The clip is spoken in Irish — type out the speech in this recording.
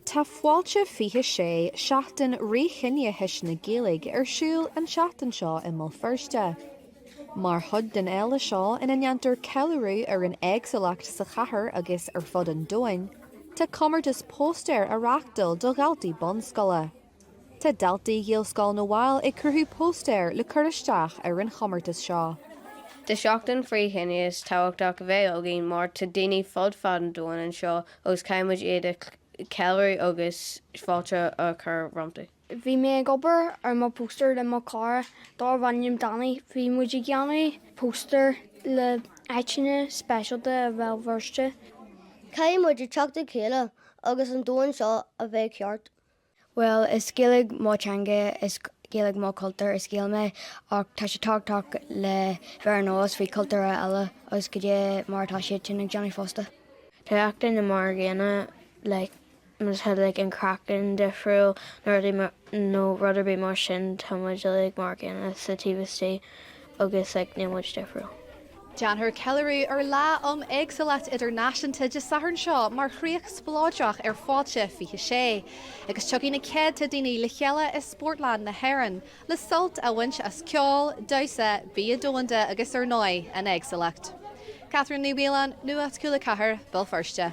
Tá Fáilte 26, Seachtain Fhrithchiníochais na Gaeilge ar siúl an tseachtain seo i mBéal Feirste. Mar chuid den fhéile seo ina ndéantar ceiliúradh ar an éagsúlacht sa chathair agus ar fud an domhain, tá comórtas póstaer á reáchtáil do dhaltaí bunscoile. Tá daltaí Ghaelscoil na bhFál ag cruthú póstaer le cur isteach ar an chomórtas seo. Tá Seachtain Frith-Chiníochais tábhachtach a bheith againn mar tá daoine fud fad an domhain anseo agus caithfidh muid iad a cheiliúradh agus fáilte a chur rompu. Bhí mé ag obair ar mo póstaer le mo chara darb ainm Danny. Bhí muid ag déanamh póstaer le áiteanna speisialta i Bhéal Feirste. Caithfidh muid teacht le chéile agus an domhan seo a bheith ceart. Bhuel, is Gaeilge mo teanga, is Gaeilge mo cultúr, is Gael mé, ach tá sé tábhachtach le bheith ar an eolas faoi cultúrtha eile agus cad é mar atá siad sin ag déanamh fosta. Tá gach duine mar an gcéanna like má tá like an craiceann difriúil nó rudaí mar nó rud ar bith mar sin tá muid uilig mar an gcéanna sa taobh istigh agus like níl muid difriúil. Déanfar ceiliúradh ar Lá um Éagsúlacht Idirnáisiúnta Dé Sathairn seo mar chríoch spleodrach ar Fáilte 26, agus tiocfaidh na céadta daoine le chéile i Spórtlann na hÉireann le sult a bhaint as ceol, damhsa, bia domhanda agus ar ndóigh, an éagsúlacht. Catherine Ní Mhaoláin, Nuacht Cúla 4, Béal Feirste.